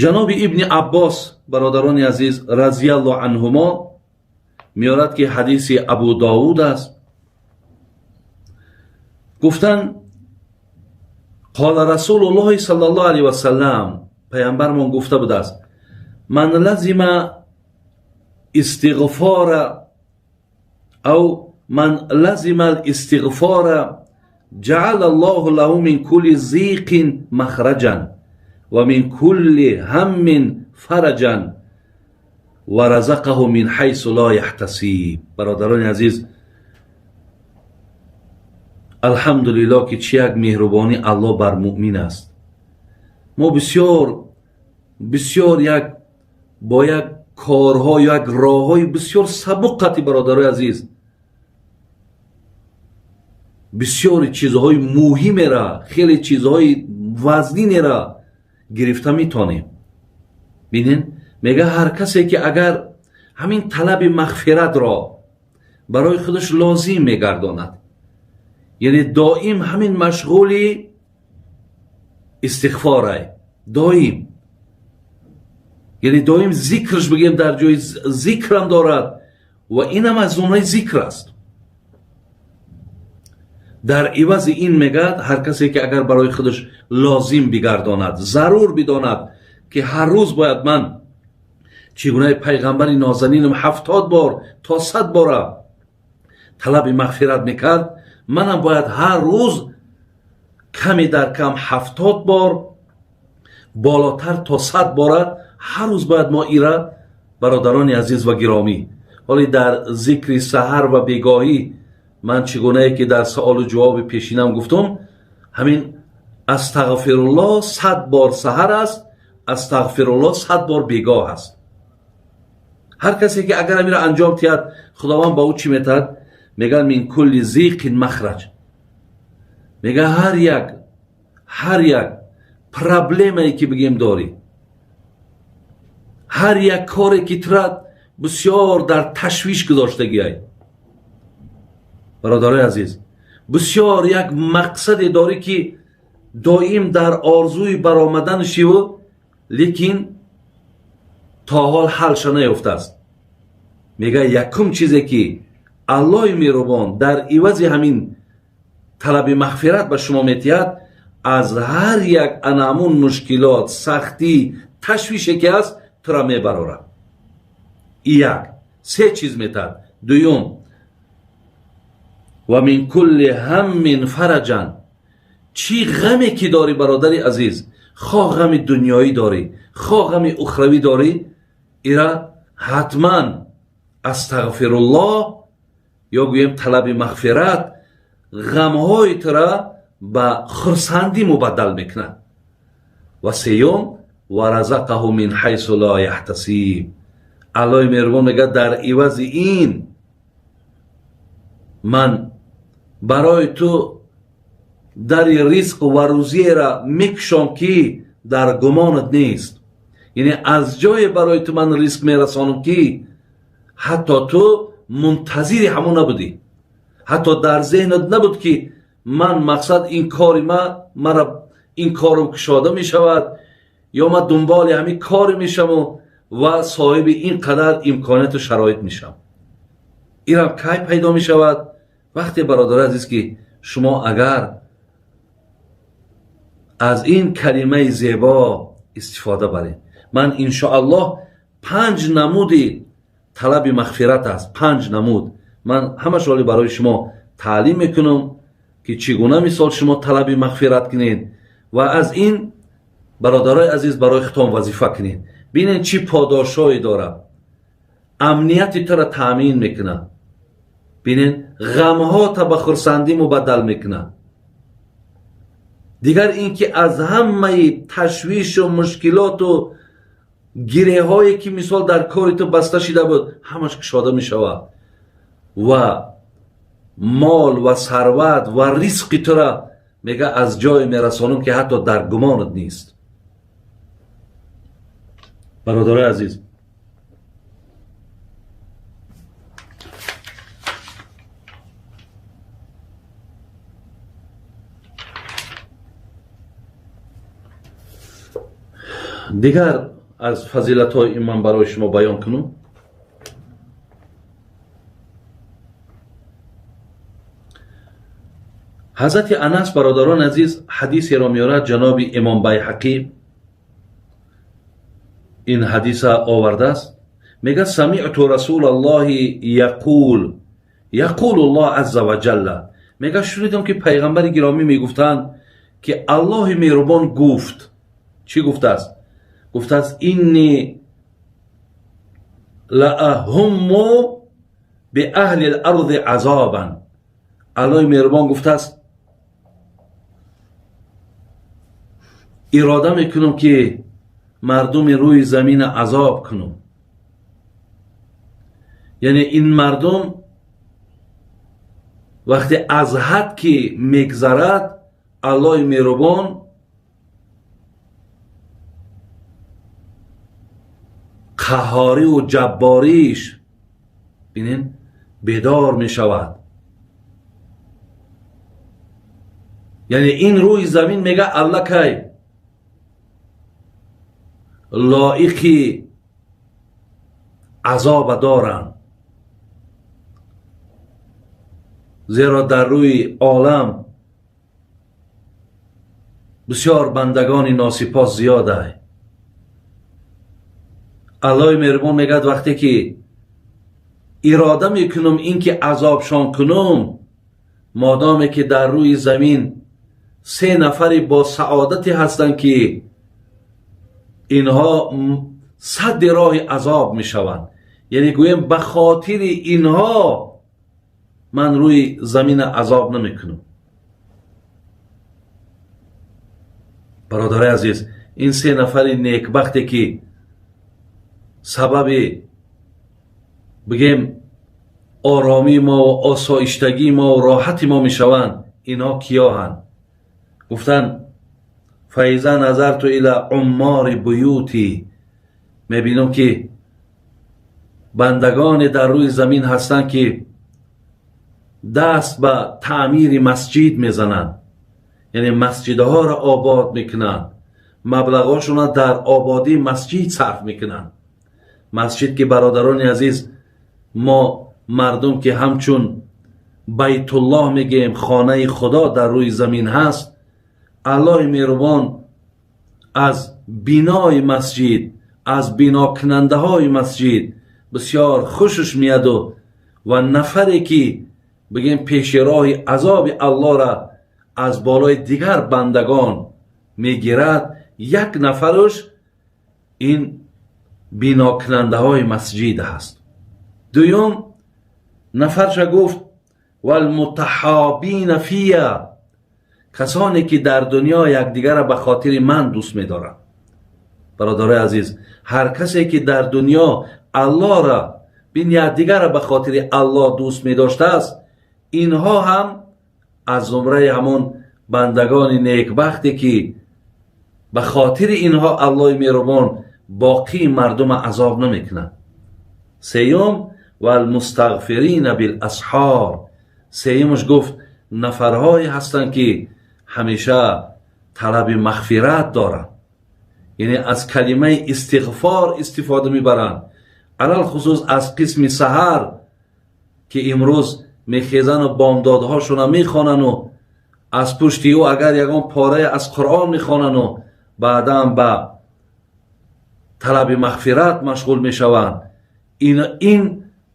Ҷаноби Ибни Аббос, бародарони азиз, разияллоҳу анҳумо, меорад, ки ҳадиси Абу Довуд аст. Гуфтанд: қола Расулуллоҳи саллаллоҳу алайҳи васаллам, паямбармон гуфта будааст: ман лазима истиғфора ав ман лазима алистиғфора ҷаъала Аллоҳу лаҳу мин кулли зиқин махраҷан ва мин кулли ҳаммин фараҷан ва разақаҳу мин ҳайсу ло яҳтасиб. Бародарони азиз, алҳамдулиллоҳ, ки чӣ як меҳрубонӣ Аллоҳ бар муъмин аст. Мо бисёр бисёр як бо як корҳо, як роҳҳои бисёр сабуқ қати, бародарои азиз, бисёри чизҳои муҳимера, хеле чизҳои вазнинера гирифта метонем. Бинен, мега ҳар касе ки агар ҳамин талаби мағфиратро барои худаш лозим мегардонад, яъне доим ҳамин машғули истиғфорай, доим, яъне доим зикрш бигем, дар ҷои зикрам дорад ва инам аз зумраи зикр аст. Дар ивази ин мегӯяд, ҳар касе ки агар барои худаш лозим бигардонад, зарур бидонад, ки ҳар рӯз бояд ман чӣ гунаи пайғамбари нозанинам 70 бор то 100 бора талаби мағфират мекард, манам бояд ҳар рӯз каме дар кам 70 бор, болотар то 100 бора ҳар рӯз бояд мо ира, бародарони азиз ва гиромӣ. Ҳоле дар зикри саҳар ва бегоҳӣ ман чӣ гунае ки дар саволу ҷавоби пешинам гуфтум, ҳамин астағфируллоҳ 100 бор саҳар аст, астағфируллоҳ 100 бор бегоҳ аст. Ҳар касе ки агар ҳаминро анҷом диҳад, Худованд ба ӯ чӣ метаҳад? Мегӯяд: мин кулли зиқин махраҷ. Мега ҳар як проблемае ки бигем дорӣ, ҳар як коре ки тура бисёр дар ташвиш гузоштагиай, бародарои азиз, бисёр як мақсаде дорӣ, ки доим дар орзуи баромадан шиву, лекин то ҳол ҳалша наёфтааст, мега якум чизе ки Аллоҳи меҳрубон дар ивази ҳамин талаби мағфират ба шумо метиҳад, аз ҳар як анамун мушкилот, сахтӣ, ташвише ки ҳаст, тура мебарорад. Як се чиз метаҳад. Дуюм: ва мин кулли ҳаммин фараҷан. Чӣ ғаме ки дорӣ, бародари азиз, хоҳ ғами дунёӣ дорӣ, хоҳ ғами ухравӣ дорӣ, ира ҳатман астағфируллоҳ ё гӯем талаби мағфират ғамҳои тура ба хурсандӣ мубаддал мекунад. Ва сеюм: ва разақаҳу мин ҳайсу ло яҳтасиб. Аллоҳи меҳрубон мегӯяд: дар ивази ин ман барои ту дари ризқ ва рӯзиеро мекушом, ки дар гумонат нест. Яъне аз ҷое барои ту ман ризқ мерасонам, ки ҳатто ту мунтазири ҳамон набудӣ, ҳатто дар зеҳнат набуд, ки ман мақсад ин кори мара ин корам кушода мешавад ё ман дунболи ҳамин коре мешавам ва соҳиби ин қадар имконияту шароит мешавам. Инам кай пайдо мешавад? Вақте, бародари азиз, ки шумо агар аз ин калимаи зебо истифода баред. Ман иншоаллоҳ 5 намуди талаби мағфират аст, 5 намуд, ман ҳамаш ҳоли барои шумо таълим мекунам, ки чӣ гуна мисол шумо талаби мағфират кунед ва аз ин, бародарои азиз, барои худтон вазифа кунед. Бинед, чӣ подошое дорад: амнияти тура таъмин мекунад, бинед, ғамҳота ба хурсандӣ мубаддал мекунад. Дигар ин ки аз ҳамаи ташвишу мушкилоту гиреҳое ки мисол дар кори ту баста шида буд, ҳамаш кушода мешавад ва мол ва сарват ва ризқи тура мега аз ҷое мерасонам, ки ҳатто дар гумонат нест. Бародарои азиз, Дигар аз фазилатҳои ин ман барои шумо баён кунам. Ҳазрати Анас, бародарон азиз, ҳадисеро меорад ҷаноби имом Байҳақӣ, ин ҳадиса овардааст. Мегӯяд: самиъту расулаллоҳи яқул, яқулу ллоҳ азза ва ҷалла. Мегӯяд, шунидам ки пайғамбари гиромӣ мегуфтанд ки Аллоҳи меҳрубон гуфт. Чӣ гуфтааст? Гуфтааст: инни лааҳумму биаҳли ларди азобан. Аллоҳи меҳрубон гуфтааст: ирода мекунам ки мардуми рӯи замина азоб кунам. Яъне ин мардум вақте аз ҳад ки мегзарад, Аллоҳи меҳрубон қаҳориву ҷаббориш бинен бедор мешавад. Яъне ин рӯи замин мега аллакай лоиқи азоба доранд, зеро дар рӯи олам бисёр бандагони носипос зиёдай. Аллоҳи меҳрубон мегӯяд: вақте ки ирода мекунам ин ки азобшон кунам, модоме ки дар рӯи замин се нафари бо саодате ҳастанд ки инҳо садди роҳи азоб мешаванд, яъне гӯем ба хотири инҳо ман рӯи замина азоб намекунам. Бародари азиз, ин се нафари некбахте ки сабаби бигем оромии мо ва осоиштагии мо ва роҳати мо мешаванд, инҳо киёҳанд? Гуфтанд: фаиза назарту ила уммори буюти, мебинам ки бандагоне дар рӯи замин ҳастанд ки даст ба таъмири масҷид мезананд, яъне масҷидҳоро обод мекунанд, маблағҳошонро дар ободии масҷид сарф мекунанд. Масҷид ки, бародарони азиз, мо мардум ки ҳамчун Байтуллоҳ мегӯем, хонаи Худо дар рӯи замин ҳаст, Аллоҳи меҳрубон аз бинои масҷид, аз бинокунандаҳои масҷид бисёр хушаш меяду ва нафаре ки бигем пеши роҳи азоби Аллоҳра аз болои дигар бандагон мегирад, як нафараш ин бинокунандаҳои масҷид ҳаст. Дуюм нафарша гуфт: валмутаҳобина фия, касоне ки дар дунё якдигарро ба хотири ман дӯст медоранд. Бародарои азиз, ҳар касе ки дар дунё Аллоҳро бин якдигарро ба хотири Аллоҳ дӯст медоштааст, инҳо ҳам аз зумраи ҳамон бандагони некбахте ки ба хотири инҳо Аллоҳи меҳрубон боқии мардума азоб намекунад. Сеюм: валмустағфирина биласҳор. Сеюмаш гуфт: нафарҳое ҳастанд ки ҳамеша талаби мағфират доранд, яъне аз калимаи истиғфор истифода мебаранд, алалхусус аз қисми саҳар ки имрӯз мехезану бомдодҳошона мехонану аз пушти ӯ агар ягон порае аз Қуръон мехонану баъдан ба талаби мағфират машғул мешаванд. Ин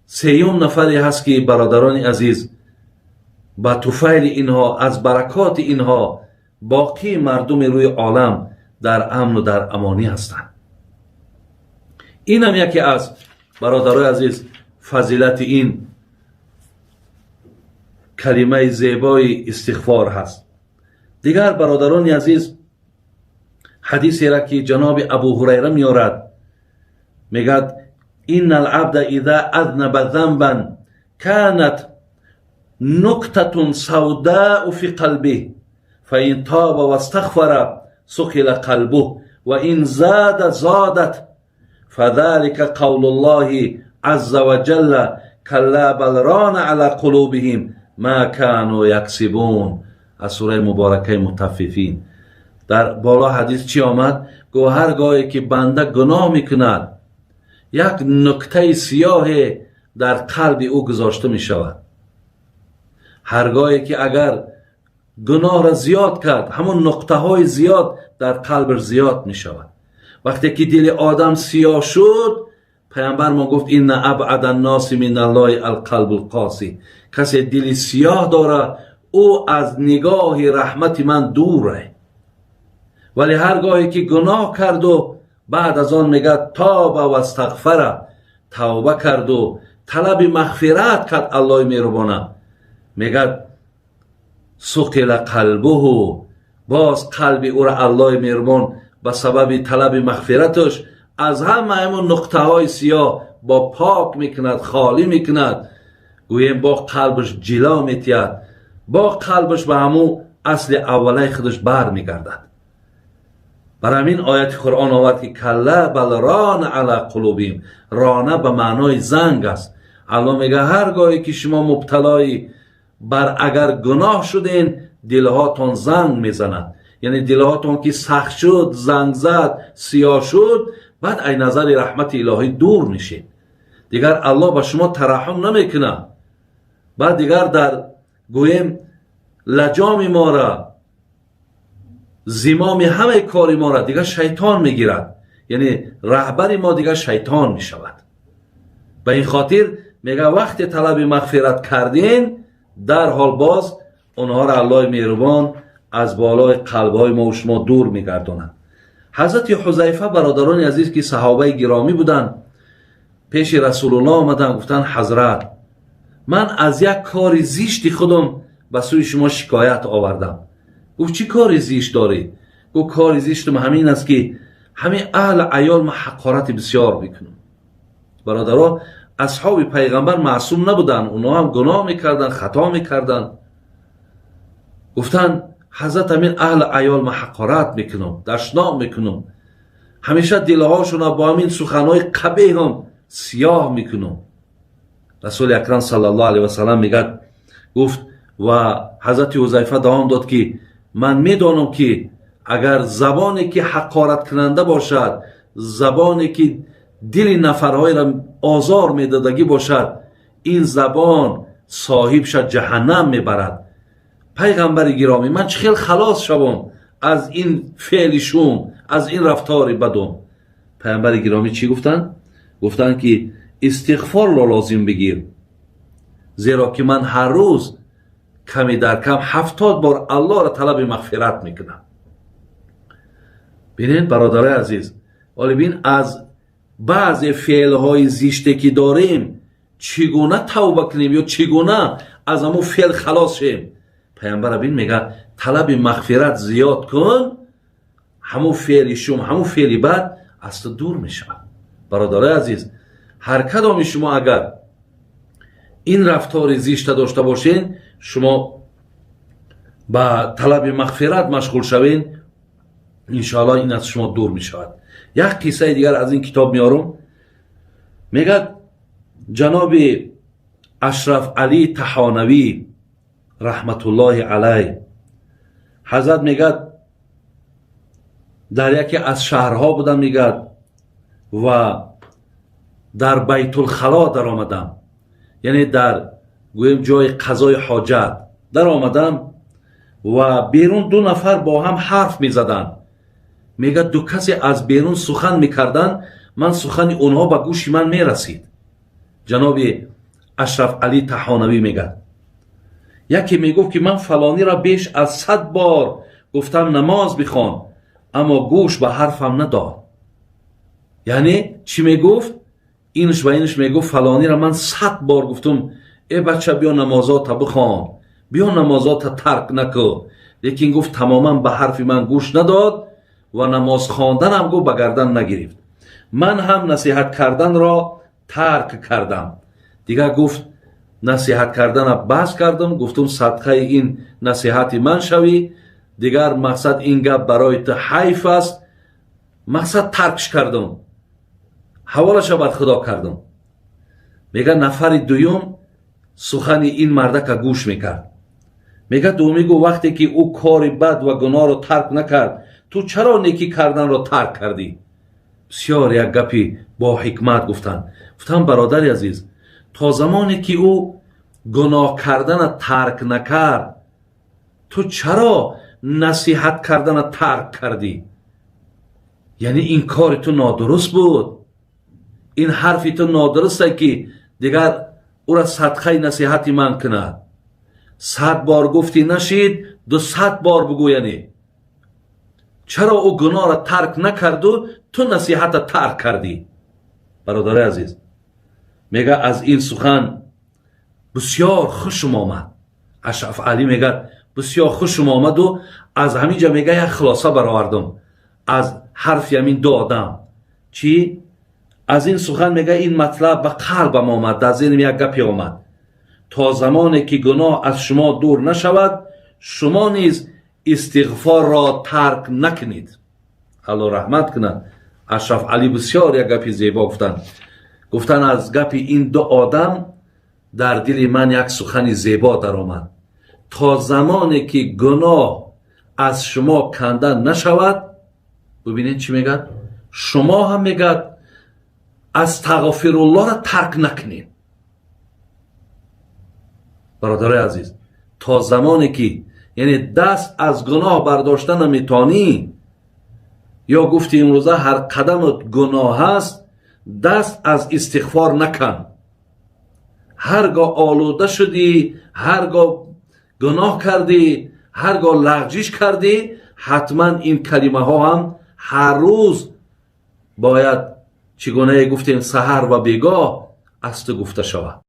сеюм нафаре ҳаст ки, бародарони азиз, ба туфайли инҳо, аз баракоти инҳо боқии мардуми рӯи олам дар амну дар амонӣ ҳастанд. Инам яке аз, бародарои азиз, фазилати ин калимаи зебои истиғфор ҳаст. Дигар, бародарони азиз, ҳадисеро ки ҷаноби Абу Ҳурайра меорад, мегӯяд: инна алабда иза азнаба занбан канат нуктатун савдау фи қалбиҳ, фаин тоба вастағфара суқила қалбуҳ, ва ин зада зодат, фадалика қавлуллоҳи азза ва ҷалла: калла бал рона ала қулубиҳим ма кану яксибун. Аз сураи муборакаи Мутаффифин. Дар боло ҳадис чӣ омад? Гуфт ҳар гоҳе ки банда гуноҳ мекунад, як нуктаи сиёҳе дар қалби ӯ гузошта мешавад. Ҳар гоҳе ки агар гуноҳро зиёд кард, ҳамон нуқтаҳои зиёд дар қалбаш зиёд мешавад. Вақте ки дили одам сиёҳ шуд, паямбар мо гуфт: инна абъада нноси миналлоҳи алқалбул қосӣ. Касе дили сиёҳ дорад, ӯ аз нигоҳи раҳмати ман дуре. Вале ҳар гоҳе ки гуноҳ карду баъд аз он мегӯяд тоба вастағфара, тавба карду талаби мағфират кард, Аллоҳи меҳрубона мегӯяд суқила қалбуҳу, боз қалби ӯро Аллоҳи меҳрубон ба сабаби талаби мағфираташ аз ҳама ҳамон нуқтаҳои сиёҳ бо пок мекунад, холӣ мекунад. Гӯем бо қалбаш ҷило метиҳад, бо қалбаш ба ҳамун асли аввалаи худаш бармегардад. Бар ҳамин ояти Қуръон овард ки калла бал рона ала қулубиҳим. Рона ба маънои занг аст. Аллоҳ мегӯяд ҳар гоҳе ки шумо мубталои бар агар гуноҳ шуден, дилҳотон занг мезанад. Яъне дилҳотон ки сахт шуд, занг зад, сиёҳ шуд, баъд ай назари раҳмати илоҳӣ дур мешед. Дигар Аллоҳ ба шумо тараҳҳум намекунад. Баъд дигар дар гӯем лаҷоми мора, зимоми ҳамаи кори мора дигар шайтон мегирад, яъне раҳбари мо дигар шайтон мешавад. Ба ин хотир мега вақте талаби мағфират кардин, дарҳол боз онҳоро Аллоҳи меҳрубон аз болои қалбҳои мо шумо дур мегардонад. Ҳазрати Ҳузайфа, бародарони азиз, ки саҳобаи гиромӣ буданд, пеши Расулуллоҳ омаданд, гуфтанд: ҳазрат, ман аз як кори зишти худам ба сӯи шумо шикоят овардам. Гуфт: чӣ кори зишт дорӣ? Гуфт: кори зиштам ҳамин аст ки ҳамин аҳли аёл ман ҳақорати бисёр мекунам. Бародаро, асҳоби пайғамбар маъсум набуданд, онҳо ҳам гуноҳ мекарданд, хато мекарданд. Гуфтанд: ҳазрат, ҳамин аҳли аёл ман ҳақорат мекунам, дашном мекунам, ҳамеша дилҳошонро бо ҳамин суханҳои қабеҳам сиёҳ мекунам. Расули акрам саллаллоҳу алайҳи васалам мегӯяд, гуфт ва ҳазрати Ҳузайфа давом дод ки ман медонам ки агар забоне ки ҳақораткунанда бошад, забоне ки дили нафарҳоеро озор медодагӣ бошад, ин забон соҳибша ҷаҳаннам мебарад. Пайғамбари гиромӣ, ман чӣ хел халос шавам аз ин феъли шум, аз ин рафтори бадум? Пайғамбари гиромӣ чӣ гуфтанд? Гуфтанд ки истиғфорро лозим бигир, зеро ки ман ҳар рӯз ками дар кам 70 бор Аллоҳро талаби мағфират мекунам. Бинед, бародарои азиз, ҳоле бин, аз баъзе феълҳои зиште ки дорем чӣ гуна тавба кунем ё чӣ гуна аз ҳамун феъл халос шем? Пайғамбара бин, мега талаби мағфират зиёд кун, ҳамун феъли шум, ҳамун феъли бад аз ту дур мешавад. Бародарои азиз, ҳар кадоми шумо агар ин рафтори зишта дошта бошен, шумо ба талаби мағфират машғул шавен, иншоаллоҳ ин аз шумо дур мешавад. Як қиссаи дигар аз ин китоб меорум. Мегӯяд ҷаноби Ашраф Алӣ Таҳонавӣ раҳматуллоҳи алайҳ, ҳазрат мегӯяд дар яке аз шаҳрҳо будам, мегӯяд, ва дар Байтулхало даромадам, яъне дар гӯем ҷои қазои ҳоҷат даромадам ва берун ду нафар бо ҳам ҳарф мезаданд. Мегӯяд ду касе аз берун сухан мекарданд, ман сухани онҳо ба гӯши ман мерасид. Ҷаноби Ашраф Алӣ Таҳонавӣ мегӯяд яке мегуфт ки ман фалониро беш аз 100 бор гуфтам намоз бихон, аммо гӯш ба ҳарфам надод. Яъне чӣ мегуфт? Инш ба инш мегуфт: фалониро ман 100 бор гуфтум, э бача, биё намозота бихон, биё намозота тарк накӯ, лекин гуфт тамоман ба ҳарфи ман гӯш надод ва намоз хонданам гуфт ба гардан нагирифт. Ман ҳам насиҳат карданро тарк кардам. Дигар гуфт насиҳат кардана бас кардам, гуфтум садқаи ин насиҳати ман шавӣ, дигар мақсад ин гап барои ту ҳайф аст. Мақсад таркш кардам, ҳаволаша бар Худо кардам. Мега нафари дуюм сухани ин мардака гӯш мекард. Мега дуюмӣ гуфт вақте ки ӯ кори бад ва гуноҳро тарк накард. Ту чаро некӣ карданро тарк кардӣ? Бисёр як гапи бо ҳикмат гуфтанд. Гуфтам, бародари азиз, то замоне ки ӯ гуноҳ кардана тарк накард, ту чаро насиҳат кардана тарк кардӣ? Яъне ин кори ту нодуруст буд, ин ҳарфи ту нодурусте, ки дигар ӯра садқаи насиҳати ман кунад. 100 бор гуфтӣ, нашид, 200 бор бугӯ. Яъне чаро ӯ гуноҳро тарк накарду ту насиҳата тарк кардӣ? Бародари азиз, мега, аз ин сухан бисёр хушум омад. Ашраф Алӣ мегӯяд, бисёр хушум омаду аз ҳамин ҷо, мега, як хулоса баровардум аз ҳарфи ҳамин ду одам. Чӣ? Аз ин сухан, мега, ин матлаб ба қалбам омад, дар зеҳним як гапе омад: то замоне ки гуноҳ аз шумо дур нашавад, шумо низ истиғфорро тарк накунед. Алло раҳмат кунад Ашраф Алӣ, бисёр як гапи зебо гуфтанд. Гуфтанд, аз гапи ин ду одам дар дили ман як сухани зебо даромад: то замоне ки гуноҳ аз шумо канда нашавад, бубинед, чӣ мегӯяд, шумо ҳам, мегӯяд, астағфируллоҳро тарк накунед. Бародарои азиз, то замоне ки, яъне, даст аз гуноҳ бардошта наметонӣ, ё гуфти имрӯза ҳар қадамат гуноҳ аст, даст аз истиғфор накан. Ҳар гоҳ олуда шудӣ, ҳар гоҳ гуноҳ кардӣ, ҳар гоҳ лағжиш кардӣ, ҳатман ин калимаҳо ҳам ҳар рӯз бояд, чӣ гунае гуфтем, саҳар ва бегоҳ аз ту гуфта шавад.